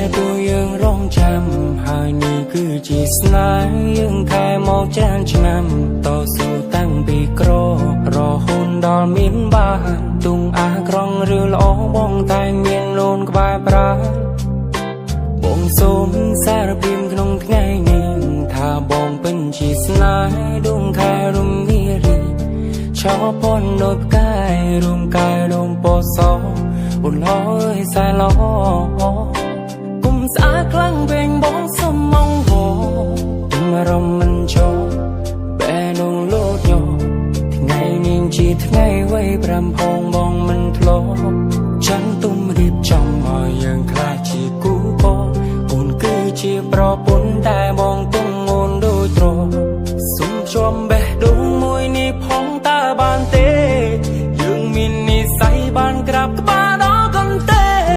ដែលពួកយើងរងចាំហើយនេះគឺជាស្នេហ៍យើងថែមកច្រើនឆ្នាំតស៊ូតាំងពីក្ររហូតដល់មានបានទុងអាក្រង់ឬល្អបងតែមានលូនក្បែរប្រាបងសូមសារភាពក្នុងថ្ងៃនេះថាបងពិនជាស្នេហ៍ដួងខែរំងារីឆោពនដូចផ្កាយរួមកាយរួមពណ៌សអូនឡអើយសែឡគុំស្អាតខ្លាំងពេកបងសុំមងវអារម្មណ៍មិនចូលបែដងលោតញថ្ងៃនេះជាថ្ងៃវ័យប្រាំផងបងមិនធ្លាប់ចាំទុំរៀបចំឲ្យយើងខ្លាចជាគូពអូនគឺជាប្រពន្ធ។